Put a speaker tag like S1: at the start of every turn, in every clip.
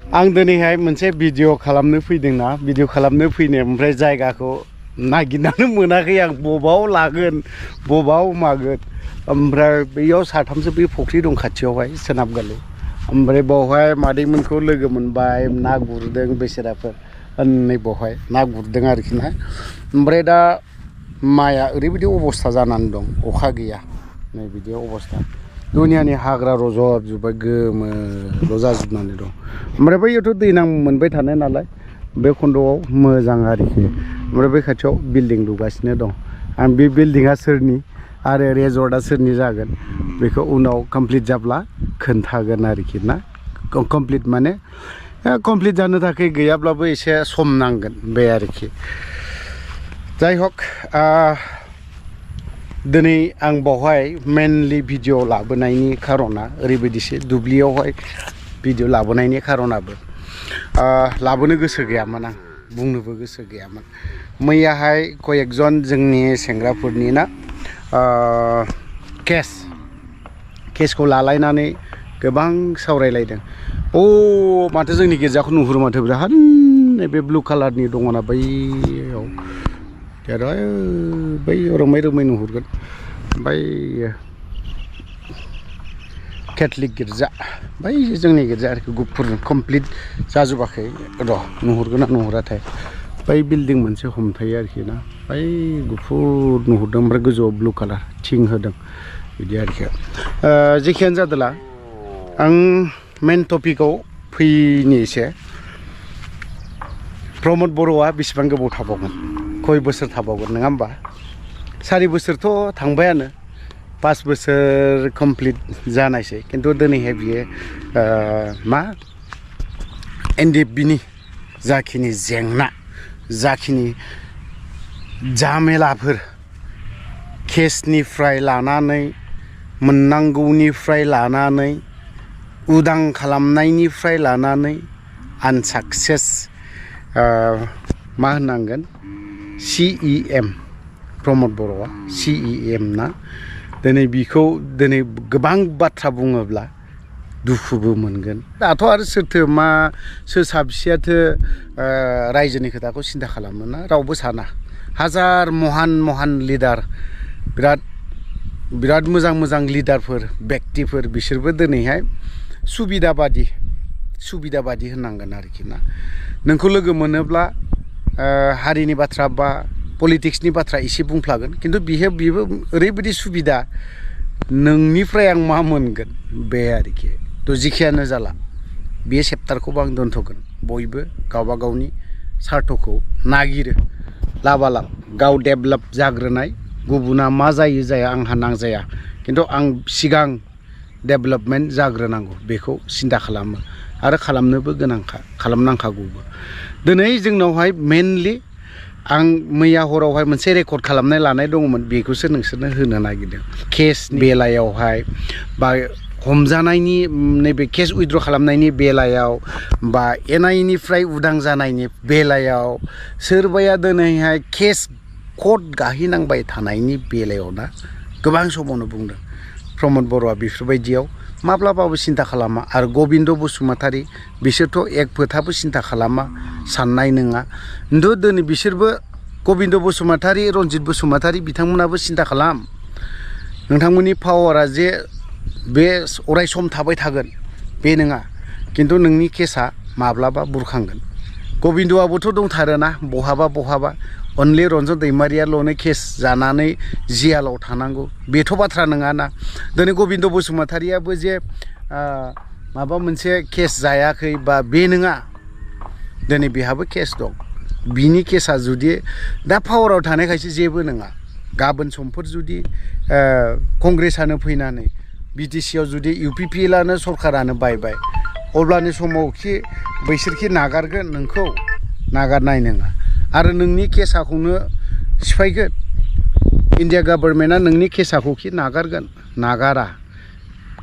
S1: आं दिनैहाय मोनसे भिडिअ खालामनो फैदोंना भिडिअ खालामनो फैनो ओमफ्राय जायगाखौ नागिरनानै मोनाखै आं बबाव लागोन बबाव मागोन ओमफ्राय बेयाव साथामसो बे फुख्रि दं खाथियावहाय सोनाबगालि ओमफ्राय बावहाय मादैमोनखौ लोगो मोनबाय ना गुरदों बेसेराफोर नै बावहाय ना गुरदों आरोखि ना ओमफ्राय दा माइआ ओरैबायदि अबस्था जानानै दं अखा गैया नै बिदि अबस्था दुनियानि हाग्रा रजबजोब्बाय गोमोल' जाजोबनानै दं ओमफ्राय बैयावथ' दै मोनबाय थानाय नालाय बे खन्द'आव मोजां आरोखि ओमफ्राय बै खाथियाव बिल्डिं लुगासिनो दं आं बे बिल्डिंआ सोरनि आरो रेजर्टआ सोरनि जागोन बेखौ उनाव कमप्लिट जाब्ला खोन्थागोन आरोखि ना कमप्लिट माने कमप्लिट जानो थाखाय गैयाब्लाबो एसे सम नांगोन बे आरोखि जाय हक दिनै आं बावहाय मेनलि भिडिअ लाबोनायनि खारना ओरैबायदिसो दुब्लियावहाय भिडिअ लाबोनायनि खारनाबो लाबोनो गोसो गैयामोन आं बुंनोबो गोसो गैयामोन मैयाहाय कयेकजन जोंनि सेंग्राफोरनि ना केसखौ लालायनानै गोबां सावरायलायदों माथो जोंनि गिर्जाखौ नुहुरो माथो बिराद बे ब्लु कालारनि दङना बैयाव बै रोमै रोमै नुहुरगोन ओमफ्राय केथलिक गिर्जा बै जोंनि गिर्जा आरोखि गुफुर कमप्लिट जाजोबाखै र' नुहुरगोन ना नुहुराथाय बै बिल्डिं मोनसे हमथायो आरोखि ना बै गुफुर नुहुरदों ओमफ्राय गोजौआव ब्लु कालार थिं होदों बिदि आरोखि जेखियानो जादोला आं मेन टपिकआव फैनि एसे प्रमद बर'आ बेसेबां गोबाव थाबावगोन खय बोसोर थाबावगोन नङा होमबा 4 बोसोरथ' थांबायानो 5 बोसोर कमप्लिट जानायसै खिन्थु दिनैहाय बियो मा एनडिएफबिनि जाखिनि जेंना जाखिनि झामेलाफोर केसनिफ्राय लानानै मोननांगौनिफ्राय लानानै उदां खालामनायनिफ्राय लानानै आनसाक्सेस मा होननांगोन CEM प्रमद बर'आ CEM ना दिनै बिखौ दिनै गोबां बाथ्रा बुङोब्ला दुखुबो मोनगोन दाथ' आरो सोर साबेसेयाथो रायजोनि खोथाखौ सिन्था खालामो ना रावबो साना हाजार महान लिडार बिराद मोजां लिडारफोर व्यक्तिफोर बिसोरबो दिनैहाय सुबिदा बादि होननांगोन आरोखि ना नोंखौ लोगो मोनोब्ला हारिनि बाथ्रा बा पलिटिक्सनि बाथ्रा एसे बुंफ्लागोन खिन्थु बेबो ओरैबायदि सुबिदा नोंनिफ्राय आं मा मोनगोन बे आरोखि थ' जेखियानो जाला बे चेप्टारखौबो आं दोनथ'गोन बयबो गावबा गावनि सार्थखौ नागिरो लाबालाब गाव डेभेलप जाग्रोनाय गुबुना मा जायो जाया आंहा नांजाया खिन्थु आं सिगां डेभेलपमेन्ट जाग्रोनांगौ बेखौ सिन्था खालामो आरो खालामनोबो गोनांखा खालामनांखागौबो दिनै जोंनावहाय मेनलि आं मैया हरावहाय मोनसे रेकर्ड खालामनाय लानाय दङमोन बेखौसो नोंसोरनो होनो नागिरदों केसनि बेलायावहाय बा हमजानायनि नैबे केस उइथड्र खालामनायनि बेलायाव बा एनआइनिफ्राय उदां जानायनि बेलायाव सोरबाया दिनैहाय केस कर्ट गाहैनांबाय थानायनि बेलायाव ना गोबां समावनो बुंदों प्रमद बर'आ बेफोरबायदियाव माब्लाबाबो सिन्था खालामा आरो गबिन्द बसुमतारी बिसोरथ' एक फोथाबो सिन्था खालामा साननाय नङा खिन्थु दिनै बिसोरबो गबिन्द बसुमतारी रन्जित बसुमतारी बिथांमोनाबो सिन्था खालाम नोंथांमोननि पावारा जे बे अराय सम थाबाय थागोन बे नङा खिन्थु नोंनि केसा माब्लाबा बुरखांगोन गबिन्दआबोथ' दंथारोना बहाबा अनलि रन्जन दैमारियाल'नो केस जानानै जियालाव थानांगौ बेथ' बाथ्रा नङाना दिनै गबिन्द बसुमतारीयाबो जे माबा मोनसे केस जायाखै बा बे नङा दिनै बेहाबो केस दं बिनि केसा जुदि दा पावाराव थानायखायसो जेबो नङा गाबोन समफोर जुदि कंग्रेसानो फैनानै बिटिसिआव जुदि UPPLआनो सरकारानो बायबाय अब्लानि समावखि बैसोरखि नागारगोन नोंखौ नागारनाय नङा आरो नोंनि केसाखौनो सिफायगोन इन्डिया गभर्नमेन्टआ नोंनि केसाखौखि नागारगोन नागारा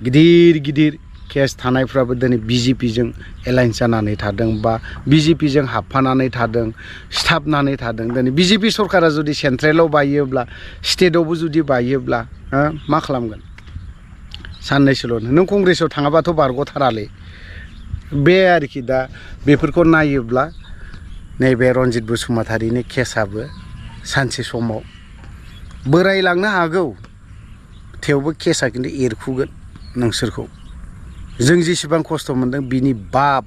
S1: गिदिर केस थानायफ्राबो दिनै BJPजों एलायन्स जानानै थादों बा BJPजों हाबफानानै थादों सिथाबनानै थादों दिनै BJP सरकारा जुदि सेन्ट्रेलाव बायोब्ला स्टेटआवबो जुदि बायोब्ला मा खालामगोन साननैसोल' नों कंग्रेसआव थाङाबाथ' बारग'थारालै बे आरोखि दा बेफोरखौ नायोब्ला नैबे रनजित बसुमतारीनि केसआबो सानसे समाव बोरायलांनो हागौ थेवबो केसआ खिन्थु एरखुगोन नोंसोरखौ जों जेसेबां खस्थ' मोनदों बिनि बाब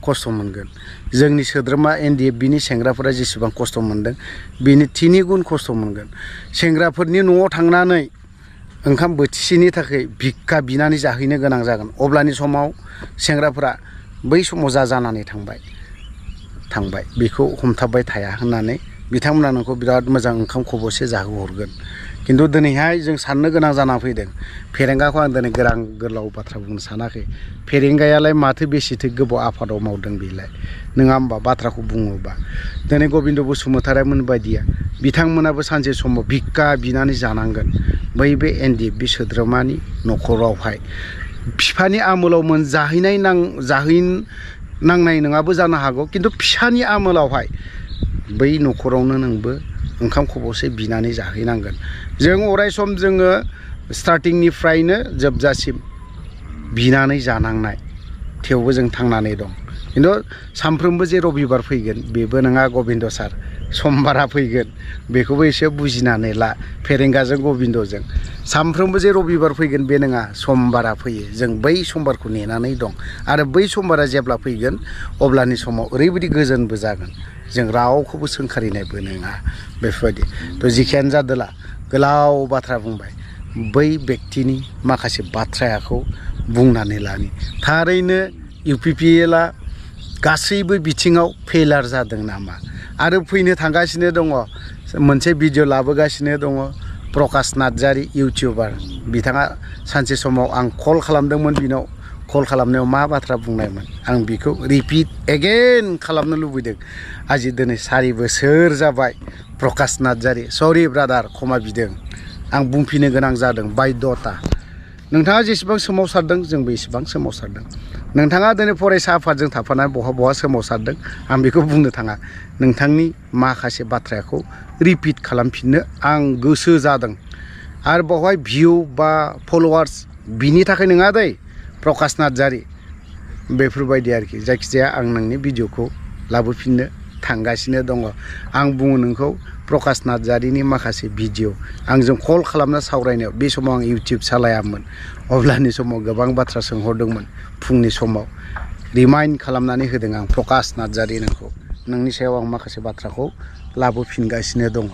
S1: खस्थ' मोनगोन जोंनि सोद्रोमा एनडिएफ बिनि सेंग्राफोरा जेसेबां खस्थ' मोनदों बिनि 3 गुन खस्थ' मोनगोन सेंग्राफोरनि न'आव थांनानै ओंखाम बोथिसेनि थाखाय भिक्षा बिनानै जाहैनो गोनां जागोन अब्लानि समाव सेंग्राफोरा बै समाव जानानै थांबाय बेखौ हमथाबबाय थाया होननानै बिथांमोना नोंखौ बिराद मोजां ओंखाम खबसे जाहोहरगोन किन्तु दिनैहाय जों साननो गोनां जाना फैदों फेरेंगाखौ आं दिनै गोलाव बाथ्रा बुंनो सानाखै फेरेंगायालाय माथो बेसेथो गोबाव आफादाव मावदों बेलाय नङा होमबा बाथ्राखौ बुङोबा दिनै गबिन्द बसुमतारीमोन बायदिया बिथांमोनाबो सानसे समाव भिक्षा बिनानै जानांगोन बै बे एनडिएफ बि सोद्रोमानि न'खरावहाय बिफानि आमोलाव नांनाय नङाबो जानो हागौ किन्तु फिसानि आमोलावहाय बै न'खरावनो नोंबो ओंखाम खबसे बिनानै जाहैनांगोन जों अरायसम जोङो स्टार्टिंनिफ्रायनो जोबजासिम बिनानै जानांनाय थेवबो जों थांनानै दं किन्तु सानफ्रोमबो जे रबिबार फैगोन बेबो नङा गबिन्द सार समबारा फैगोन बेखौबो एसे बुजिनानै ला फेरेंगाजों गबिन्दजों सानफ्रोमबो जे रबिबार फैगोन बे नङा समबारा फैयो जों बै समबारखौ नेनानै दं आरो बै समबारा जेब्ला फैगोन अब्लानि समाव ओरैबायदि गोजोनबो जागोन जों रावखौबो सोंखारिनायबो नङा बेफोरबायदि थ' जिखियानो जादोला गोलाव बाथ्रा बुंबाय बै बेक्तिनि माखासे बाथ्राखौ बुंनानै लानि थारैनो इउपिपिएलआ गासैबो बिथिङाव फेलार जादों नामा आरो फैनो थांगासिनो दङ मोनसे भिडिअ लाबोगासिनो दङ प्रकाश नार्जारी इउटिउबार बिथाङा सानसे समाव आं कल खालामदोंमोन बिनाव कल खालामनायाव मा बाथ्रा बुंनायमोन आं बेखौ रिपिट एगेन खालामनो लुबैदों आजि दिनै 4 बोसोर जाबाय प्रकाश नार्जारी सरि ब्रादार क्षमा बिदों आं बुंफिननो गोनां जादों बायध'ता नोंथाङा जेसेबां सोमावसारदों जोंबो एसेबां सोमावसारदों नोंथाङा दिनै फरायसा आफादजों थाफानानै बहा सोमावसारदों आं बेखौ बुंनो थाङा नोंथांनि माखासे बाथ्राखौ रिपिट खालामफिननो आं गोसो जादों आरो बावहाय भिउ बा फलोवार्स बिनि थाखाय नङा दै प्रकाश नार्जारी बेफोरबायदि आरोखि जायखिजाया आं नोंनि भिडिअखौ लाबोफिननो थांगासिनो दङ आं बुङो नोंखौ प्रकाश नार्जारीनि माखासे भिडिअ आंजों कल खालामना सावरायनायाव बे समाव आं इउटिउब सालायामोन अब्लानि समाव गोबां बाथ्रा सोंहरदोंमोन फुंनि समाव रिमाइन्ड खालामनानै होदों आं प्रकाश नार्जारी नोंखौ नोंनि सायाव आं माखासे बाथ्राखौ लाबोफिनगासिनो दङ